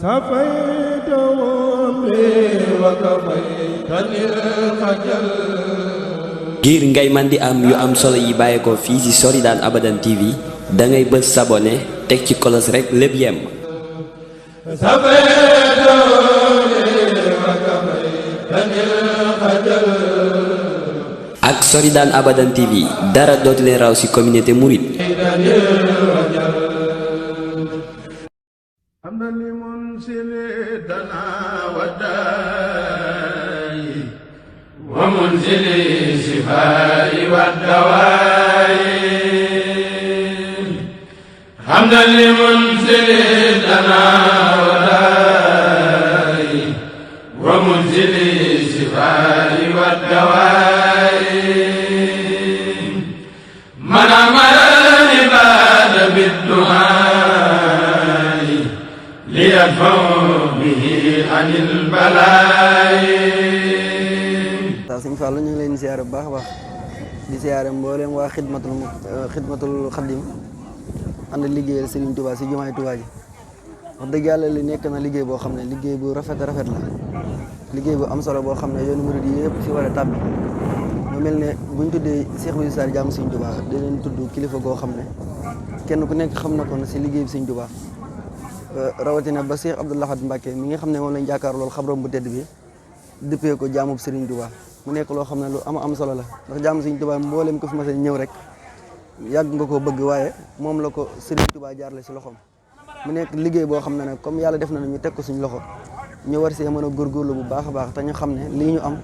سفيت أمري وكفيتني الخجل. ngir ngay man di am yu am solo yi bàyyeekoo fii ci Soridane Abadan TV dangay bës s'abonner teg ci kolos rek lépp yem. ak Soridane Abadan TV dara dootu leen raw ci communauté mouride. ومنزل الشفاء والدواء حمدا لمنزل الدناء والداء ومنزل الشفاء والدواء من أمر العباد بالدعاء ليدفع به عن البلاء. Sëñ Fallu ñu ngi leen siyaare bu baax a baax di siyaare mboolem waa xidmatul xaddim ànd liggéeyal Serigne Touba si jumaay Touba ji wax dëgg yàlla li nekk na liggéey boo xam ne liggéey bu rafet la liggéey bu am solo boo xam ne yoonu murid yi yëpp si war a tàbbi mu mel ne buñ tuddee Cheikh Bou Sarr jaamu Serigne Touba di leen tudd kilifa goo xam ne kenn ku nekk xam na ko si liggéey bi Serigne Touba rawatina ba Cheikh Abdou Lahad Mbacké mi nga xam ne moom lañ jàkkaar loolu xabrom bu tedd bi dëppee ko jaamub Serigne Touba mu nekk loo xam ne lu am solo la ndax jaamu Serigne Touba mboolem ko fi mas a ñëw rek yàgg nga koo bëgg waaye moom la ko Serigne Touba jaarale si loxoom mu nekk liggéey boo xam ne nag comme yàlla def na ñu teg ko suñu loxo ñu war see mën a góorgóorlu bu baax a baax te ñu xam ne lii ñu am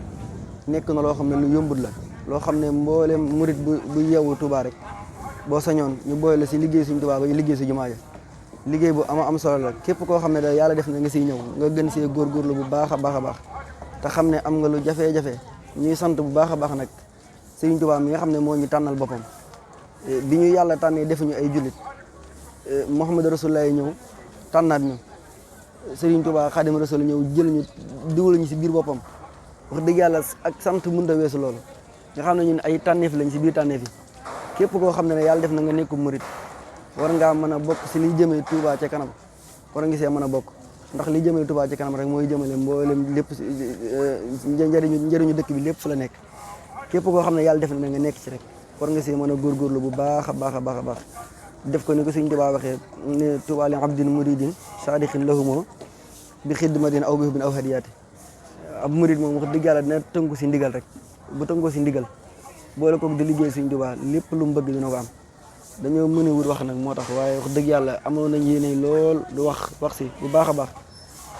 nekk na loo xam ne lu yombut la loo xam ne mboolem murit bu yeewu Touba rek boo sañoon ñu boole la si liggéey Serigne Touba ba ñu liggéey si jumaa ja liggéey bu am solo la képp koo xam ne da yàlla def na nga siy ñëw nga gën see góorgóorlu bu baax a baax te xam ne am nga lu jafe-jafe ñuy sant bu baax a baax nag Serigne Touba mi nga xam ne moo ñu tànnal boppam bi ñu yàlla tànnee defuñu ay jullit Muhammad Rasulullah ñëw tànnaat ñu Serigne Touba Xadim Rasul ñëw jël ñu dugal ñu si biir boppam wax dëgg yàlla ak sant mënut a weesu loolu nga xam ne ñun ay tànneef lañ si biir tànneef yi képp koo xam ne yàlla def na nga nekk murit war ngaa mën a bokk si liy jëmee Touba ca kanam war nga see mën a bokk ndax li jëmale Touba ci kanam rek mooy jëmale mboolem lépp njëriñu dëkk bi lépp fu la nekk képp koo xam ne yàlla def na nga nekk ci rek war nga see mën a góorgóorlu bu baax a baax def ko ni ko Sëriñ Touba waxee ne Touba li abdin muridin sadiqin lahumo bi xidmatin aw bihubin aw hadiyaati ab murid moom wax dëgg yàlla dina tënku si ndigal rek bu tënkoo si ndigal boole ko di liggéey Sëriñ Touba lépp lu mu bëgg dina ko am dañoo mën a wut wax nag moo tax waaye wax dëgg yàlla amoon nañ yéene lool du wax si bu baax a baax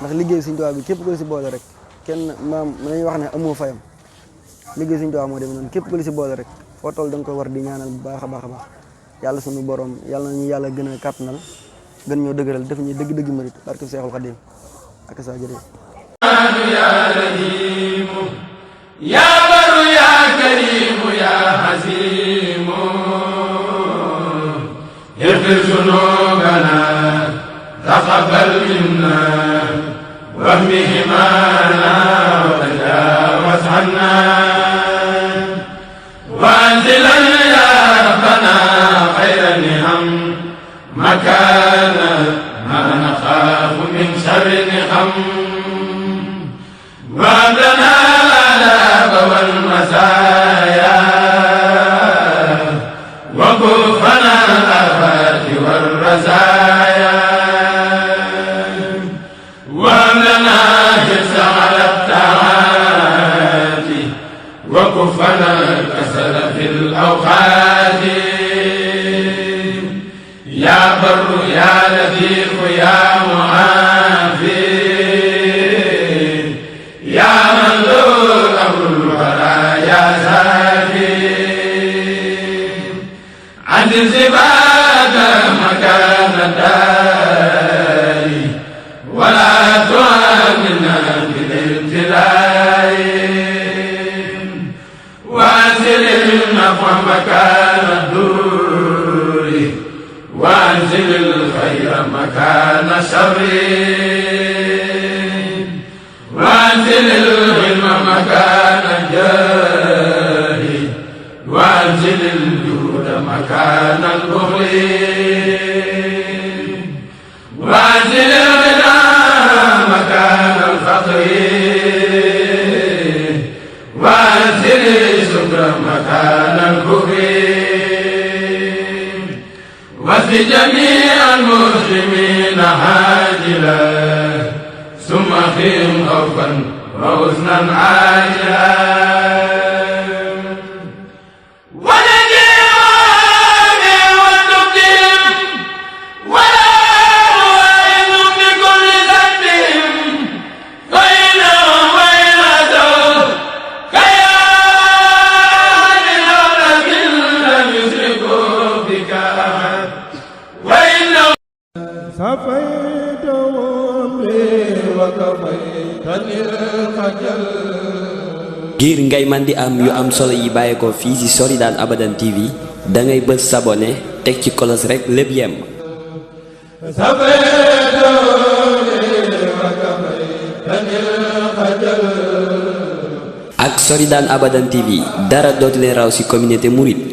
ndax liggéey Sëriñ Touba bi képp ko si boole rek kenn maam nañuy wax ne amoo fayam liggéey Sëriñ Touba moo dem noonu képp ko si boole rek foo toll da nga ko war di ñaanal bu baax a baax yàlla sunu borom yàlla nañu yàlla gën a kàttanal gën ñoo dëgëral def ñu dëgg murit barke Seexul Xadiim ak sa jërëjëf ya rahim ya baru ya karim ya hasim اغفر ذنوبنا تقبل منا واهم همانا وتجاوز عنا وانزلا يا ربنا خير النعم مكانا ما نخاف من شر النعم وابلنا الآلام والمزايا وكفنا الآفات والرزايا واملنا حرص على الطاعات وكفنا الكسل في الأوقات يا بر يا لطيف يا معافي يا من له أمر البرايا زاكي عدل زباد مكان الدار ولا تعاملنا بالابتلاء وانزل النفع مكان الدور وانزل الخير مكان الشر وانزل العلم مكان الجهل وانزل الجود مكان البخل وانزل الغنى عاجلا ثم خيم خوفا وحزنا عاجلا ngir ngay man di am yu am solo yi bàyyeekoo fii ci Soridane Abadan TV da ngay bës s'abonné teg ci kolos rek lépp yem. ak Soridane Abadan TV dara dootu leen raw ci communauté mouride.